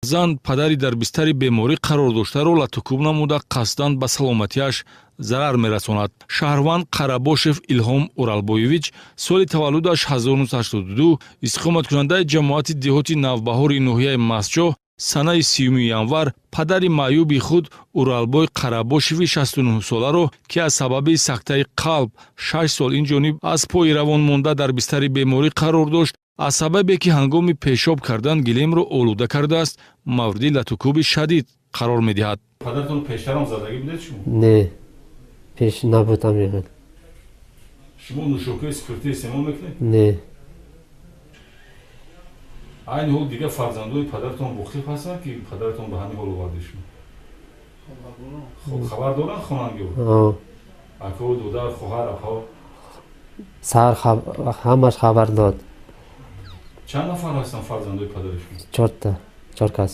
Зан падари дар бистари беморӣ қарор доштаро латукӯб намуда, қасдан ба саломатиаш зарар мерасонад. Шаҳрванд Қарабошев Илҳом Уралбоевич, соли таваллудаш 1982, истиқоматкунандаи ҷамоати деҳоти Навбаҳори ноҳияи Мастчоҳ, санаи 30 январ падари маъюби худ Уралбой Қарабошеви 69-соларо, ки аз сабаби сактаи қалб 6 сол ин ҷониб аз пои равон монда дар бистари беморӣ қарор дошт, аз сабабе ки ҳангоми пешоб кардан гилемро олуда кардааст, мавриди латукӯби шадид қарор медиҳад. Падаратон пештарам задагӣ будед шумо? Не, пеш набуд ҳамин. Шумо нӯшокиҳои спиртӣ истеъмол мекунед? Не. Айни ҳол дигар фарзандои падаратон воқиф ҳастанд, ки падаратон ба ҳамин ҳол оварде шумо? Хоб, хабар доранд хонангиҳо, ако, додар, хоҳар, апаҳо? Сар ҳамаш хабар дод. Чанд нафар ҳастанд фарзандои падари шумо? Чорта, чор кас.